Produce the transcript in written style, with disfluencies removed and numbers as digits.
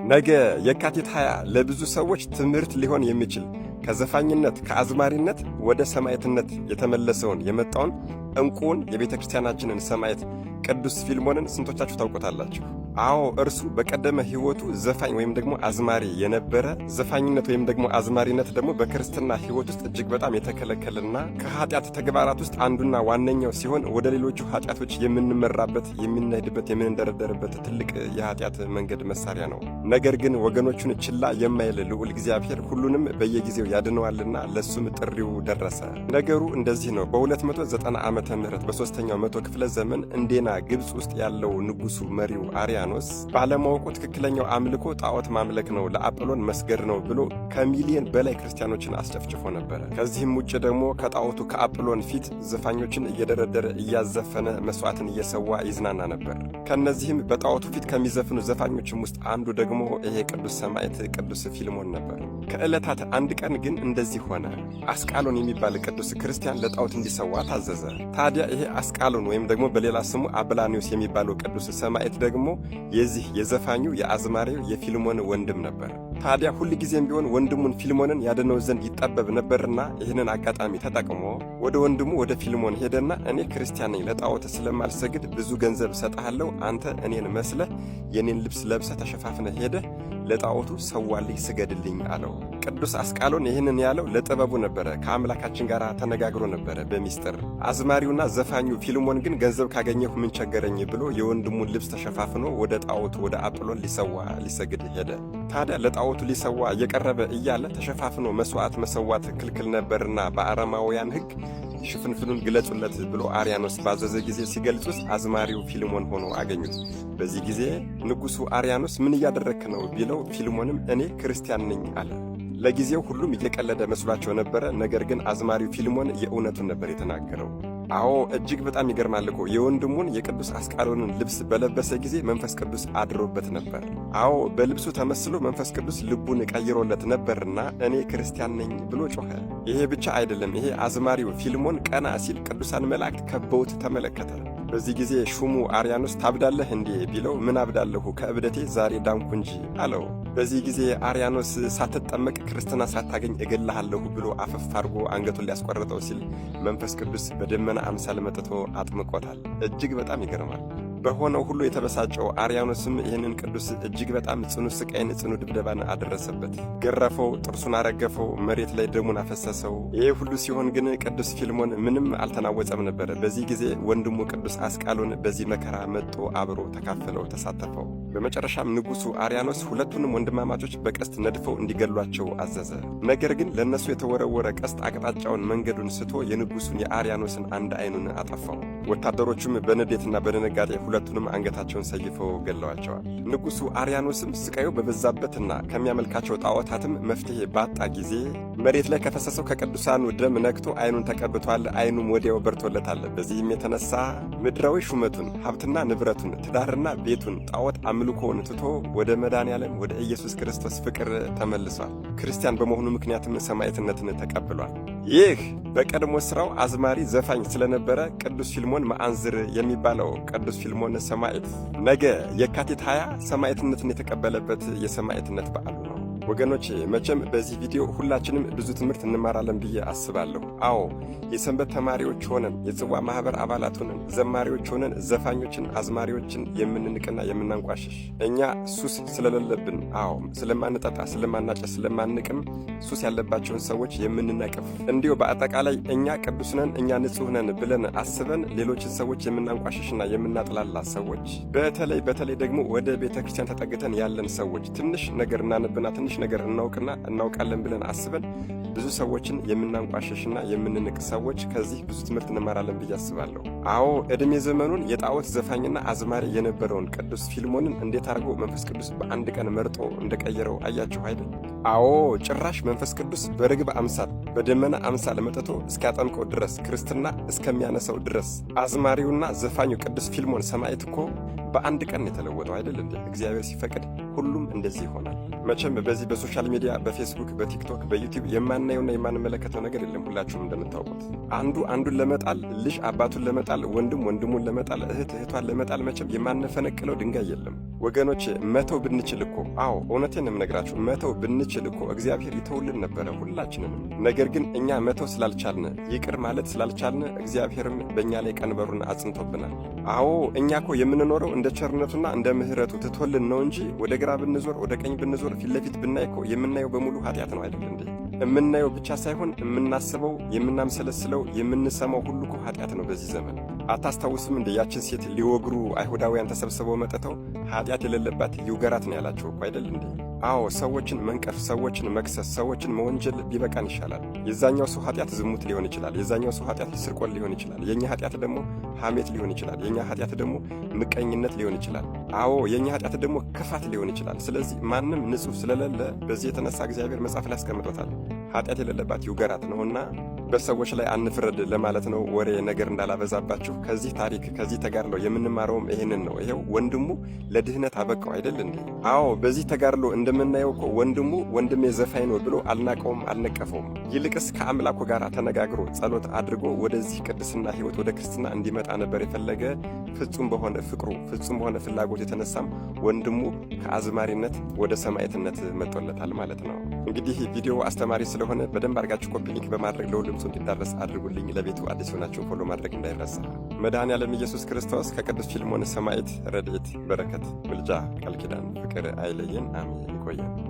ነገ የካቲት 20 ለብዙ ሰዎች ትምህርት ሊሆን የሚችል ከዘፋኝነት ከአዝማሪነት ወደ ሰማዕትነት የተመለሰውን የመጣውን እንቁውን የቤተ ክርስቲያናችንን ሰማዕት ቅዱስ ፊልሞንን ስንቶቻችሁ ታውቁታላችሁ? አዎ፣ እርሱ በቀደመ ሕይወቱ ዘፋኝ ወይም ደግሞ አዝማሪ የነበረ፣ ዘፋኝነት ወይም ደግሞ አዝማሪነት ደግሞ በክርስትና ሕይወት ውስጥ እጅግ በጣም የተከለከለና ከኃጢአት ተግባራት ውስጥ አንዱና ዋነኛው ሲሆን ወደ ሌሎቹ ኃጢአቶች የምንመራበት፣ የምንሄድበት፣ የምንደረደርበት ትልቅ የኃጢአት መንገድ መሳሪያ ነው። ነገር ግን ወገኖቹን ችላ የማይል ልዑል እግዚአብሔር ሁሉንም በየጊዜው ያድነዋልና ለሱም ጥሪው ደረሰ። ነገሩ እንደዚህ ነው። በ290 ዓመተ ምህረት በሦስተኛው መቶ ክፍለ ዘመን እንዴና ግብፅ ውስጥ ያለው ንጉሱ መሪው አርያኖስ ባለማወቁ ትክክለኛው አምልኮ ጣዖት ማምለክ ነው፣ ለአጵሎን መስገድ ነው ብሎ ከሚሊዮን በላይ ክርስቲያኖችን አስጨፍጭፎ ነበረ። ከዚህም ውጭ ደግሞ ከጣዖቱ ከአጵሎን ፊት ዘፋኞችን እየደረደረ እያዘፈነ መስዋዕትን እየሰዋ ይዝናና ነበር። ከእነዚህም በጣዖቱ ፊት ከሚዘፍኑ ዘፋኞችም ውስጥ አንዱ ደግሞ ይሄ ቅዱስ ሰማዕት ቅዱስ ፊልሞን ነበር። ከዕለታት አንድ ቀን ግን እንደዚህ ሆነ። አስቃሎን የሚባል ቅዱስ ክርስቲያን ለጣዖት እንዲሰዋ ታዘዘ። ታዲያ ይሄ አስቃሎን ወይም ደግሞ በሌላ ስሙ አብላኒዮስ የሚባለው ቅዱስ ሰማዕት ደግሞ የዚህ የዘፋኙ የአዝማሪው የፊልሞን ወንድም ነበር። ታዲያ ሁል ጊዜም ቢሆን ወንድሙን ፊልሞንን ያድነው ዘንድ ይጠበብ ነበርና ይህንን አጋጣሚ ተጠቅሞ ወደ ወንድሙ ወደ ፊልሞን ሄደና እኔ ክርስቲያን ነኝ፣ ለጣዖት ስለማልሰግድ ብዙ ገንዘብ እሰጥሃለሁ፣ አንተ እኔን መስለህ የኔን ልብስ ለብሰህ ተሸፋፍነህ ሄደህ ለጣዖቱ ሰዋልኝ፣ ስገድልኝ አለው። ቅዱስ አስቃሎን ይህንን ያለው ለጥበቡ ነበረ። ከአምላካችን ጋር ተነጋግሮ ነበረ በሚስጥር። አዝማሪውና ዘፋኙ ፊልሞን ግን ገንዘብ ካገኘሁ ምን ቸገረኝ ብሎ የወንድሙን ልብስ ተሸፋፍኖ ወደ ጣዖቱ ወደ አጵሎን ሊሰዋ ሊሰግድ ሄደ። ታዲያ ለጣዖቱ ሊሰዋ እየቀረበ እያለ ተሸፋፍኖ መስዋዕት መሰዋት ክልክል ነበርና በአረማውያን ሕግ ሽፍንፍኑን ግለጹለት ብሎ አርያኖስ ባዘዘ ጊዜ ሲገልጹት አዝማሪው ፊልሞን ሆኖ አገኙት። በዚህ ጊዜ ንጉሡ አርያኖስ ምን እያደረክ ነው ቢለው ፊልሞንም እኔ ክርስቲያን ነኝ አለ። ለጊዜው ሁሉም እየቀለደ መስሏቸው ነበረ። ነገር ግን አዝማሪው ፊልሞን የእውነቱን ነበር የተናገረው። አዎ፣ እጅግ በጣም ይገርማል እኮ፣ የወንድሙን የቅዱስ አስቃሎንን ልብስ በለበሰ ጊዜ መንፈስ ቅዱስ አድሮበት ነበር። አዎ፣ በልብሱ ተመስሎ መንፈስ ቅዱስ ልቡን ቀይሮለት ነበርና እኔ ክርስቲያን ነኝ ብሎ ጮኸ። ይሄ ብቻ አይደለም። ይሄ አዝማሪው ፊልሞን ቀና ሲል ቅዱሳን መላእክት ከበውት ተመለከተ። በዚህ ጊዜ ሹሙ አርያኖስ ታብዳለህ እንዴ ቢለው ምን አብዳለሁ፣ ከእብደቴ ዛሬ ዳንኩ እንጂ አለው። በዚህ ጊዜ አርያኖስ ሳትጠመቅ ክርስትና ሳታገኝ እገልሃለሁ ብሎ አፈፍ አድርጎ አንገቱን ሊያስቆርጠው ሲል መንፈስ ቅዱስ በደመና አምሳል መጥቶ አጥምቆታል። እጅግ በጣም ይገርማል። በሆነው ሁሉ የተበሳጨው አርያኖስም ይህንን ቅዱስ እጅግ በጣም ጽኑ ስቃይን፣ ጽኑ ድብደባን አደረሰበት። ገረፈው፣ ጥርሱን አረገፈው፣ መሬት ላይ ደሙን አፈሰሰው። ይህ ሁሉ ሲሆን ግን ቅዱስ ፊልሞን ምንም አልተናወጸም ነበር። በዚህ ጊዜ ወንድሙ ቅዱስ አስቃሎን በዚህ መከራ መጥቶ አብሮ ተካፈለው፣ ተሳተፈው። በመጨረሻም ንጉሡ አርያኖስ ሁለቱንም ወንድማማቾች በቀስት ነድፈው እንዲገሏቸው አዘዘ። ነገር ግን ለእነሱ የተወረወረ ቀስት አቅጣጫውን መንገዱን ስቶ የንጉሡን የአርያኖስን አንድ ዓይኑን አጠፋው። ወታደሮቹም በንዴትና በድንጋጤ ሁለቱንም አንገታቸውን ሰይፈው ገለዋቸዋል። ንጉሡ አርያኖስም ስቃዩ በበዛበትና ከሚያመልካቸው ጣዖታትም መፍትሔ ባጣ ጊዜ መሬት ላይ ከፈሰሰው ከቅዱሳኑ ደም ነክቶ ዓይኑን ተቀብቷል። ዓይኑም ወዲያው በርቶለታል። በዚህም የተነሳ ምድራዊ ሹመቱን፣ ሀብትና ንብረቱን፣ ትዳርና ቤቱን፣ ጣዖት አምልኮውን ትቶ ወደ መድኃኔዓለም ወደ ኢየሱስ ክርስቶስ ፍቅር ተመልሷል። ክርስቲያን በመሆኑ ምክንያትም ሰማዕትነትን ተቀብሏል። ይህ በቀድሞ ሥራው አዝማሪ ዘፋኝ ስለነበረ ቅዱስ ፊልሞን መአንዝር የሚባለው ቅዱስ ፊልሞን ሰማዕት ነገ የካቲት 20 ሰማዕትነትን የተቀበለበት የሰማዕትነት በዓሉ ነው። ወገኖቼ፣ መቼም በዚህ ቪዲዮ ሁላችንም ብዙ ትምህርት እንማራለን ብዬ አስባለሁ። አዎ፣ የሰንበት ተማሪዎች ሆነን፣ የጽዋ ማኅበር አባላት ሆነን፣ ዘማሪዎች ሆነን ዘፋኞችን፣ አዝማሪዎችን የምንንቅና የምናንቋሽሽ፣ እኛ ሱስ ስለሌለብን፣ አዎ፣ ስለማንጠጣ፣ ስለማናጨስ፣ ስለማንቅም ሱስ ያለባቸውን ሰዎች የምንነቅፍ፣ እንዲሁ በአጠቃላይ እኛ ቅዱስ ነን፣ እኛ ንጹሕ ነን ብለን አስበን ሌሎችን ሰዎች የምናንቋሽሽና የምናጥላላ ሰዎች፣ በተለይ በተለይ ደግሞ ወደ ቤተ ክርስቲያን ተጠግተን ያለን ሰዎች ትንሽ ነገር እናነብና ትንሽ ነገር እናውቅና እናውቃለን ብለን አስበን ብዙ ሰዎችን የምናንቋሸሽና የምንንቅ ሰዎች ከዚህ ብዙ ትምህርት እንማራለን ብዬ አስባለሁ። አዎ፣ ዕድሜ ዘመኑን የጣዖት ዘፋኝና አዝማሪ የነበረውን ቅዱስ ፊልሞንን እንዴት አድርጎ መንፈስ ቅዱስ በአንድ ቀን መርጦ እንደቀየረው አያችሁ አይደል? አዎ፣ ጭራሽ መንፈስ ቅዱስ በርግብ አምሳል በደመና አምሳል መጥቶ እስኪያጠምቀው ድረስ፣ ክርስትና እስከሚያነሳው ድረስ አዝማሪውና ዘፋኙ ቅዱስ ፊልሞን ሰማዕት እኮ በአንድ ቀን የተለወጠው አይደል እንዴ? እግዚአብሔር ሲፈቅድ ሁሉም እንደዚህ ይሆናል። መቼም በዚህ በ social media፣ በፌስቡክ፣ በቲክቶክ፣ በዩቲዩብ የማናየውና የማንመለከተው ነገር የለም። ሁላችሁም እንደምታውቁት አንዱ አንዱን ለመጣል፣ ልጅ አባቱን ለመጣል፣ ወንድም ወንድሙን ለመጣል፣ እህት እህቷን ለመጣል መቼም የማንፈነቅለው ድንጋይ የለም። ወገኖች፣ መተው ብንችል እኮ፣ አዎ እውነቴን ነው የምነግራችሁ፣ መተው ብንችል እኮ እግዚአብሔር ይተውልን ነበረ ሁላችንንም። ነገር ግን እኛ መተው ስላልቻልን፣ ይቅር ማለት ስላልቻልን እግዚአብሔርም በእኛ ላይ ቀንበሩን አጽንቶብናል። አዎ፣ እኛ እኮ የምንኖረው እንደ ቸርነቱና እንደ ምሕረቱ ትቶልን ነው እንጂ ወደ ግራ ብንዞር፣ ወደ ቀኝ ብንዞር፣ ፊት ለፊት ብናይ እኮ የምናየው በሙሉ ኃጢአት ነው፣ አይደል እንዴ? የምናየው ብቻ ሳይሆን የምናስበው፣ የምናምሰለስለው፣ የምንሰማው ሁሉ እኮ ኃጢአት ነው በዚህ ዘመን። አታስታውስም እንዴ ያችን ሴት ሊወግሩ አይሁዳውያን ተሰብስበው መጥተው ኃጢአት የሌለባት ይውገራት ነው ያላቸው እኮ፣ አይደል እንዴ? አዎ፣ ሰዎችን መንቀፍ፣ ሰዎችን መክሰስ፣ ሰዎችን መወንጀል ቢበቃን ይሻላል። የዛኛው ሰው ኃጢአት ዝሙት ሊሆን ይችላል። የዛኛው ሰው ኃጢአት ስርቆት ሊሆን ይችላል። የእኛ ኃጢአት ደግሞ ሐሜት ሊሆን ይችላል። የእኛ ኃጢአት ደግሞ ምቀኝነት ሊሆን ይችላል። አዎ፣ የእኛ ኃጢአት ደግሞ ክፋት ሊሆን ይችላል። ስለዚህ ማንም ንጹሕ ስለሌለ በዚህ የተነሳ እግዚአብሔር መጽሐፍ ላይ አስቀምጦታል። ኃጢአት የሌለባት ይውገራት ነውና በሰዎች ላይ አንፍረድ ለማለት ነው። ወሬ ነገር እንዳላበዛባችሁ ከዚህ ታሪክ፣ ከዚህ ተጋድሎ የምንማረውም ይሄንን ነው። ይሄው ወንድሙ ለድህነት አበቃው፣ አይደል እንዴ? አዎ፣ በዚህ ተጋድሎ እንደምናየው እኮ ወንድሙ ወንድሜ ዘፋኝ ነው ብሎ አልናቀውም፣ አልነቀፈውም። ይልቅስ ከአምላኩ ጋር ተነጋግሮ፣ ጸሎት አድርጎ ወደዚህ ቅድስና ሕይወት፣ ወደ ክርስትና እንዲመጣ ነበር የፈለገ። ፍጹም በሆነ ፍቅሩ፣ ፍጹም በሆነ ፍላጎት የተነሳም ወንድሙ ከአዝማሪነት ወደ ሰማዕትነት መጥቶለታል ማለት ነው። እንግዲህ ቪዲዮ አስተማሪ ስለሆነ በደንብ አድርጋችሁ copy link በማድረግ ለሁሉም ሰው እንዲዳረስ አድርጉልኝ። ለቤቱ አዲስ ሆናችሁ follow ማድረግ እንዳይረሳ። መድኃኔ ዓለም ኢየሱስ ክርስቶስ ከቅዱስ ፊልሞን ሰማዕት ረድኤት፣ በረከት፣ ምልጃ፣ ቃል ኪዳን፣ ፍቅር አይለየን። አሜን። ይቆየን።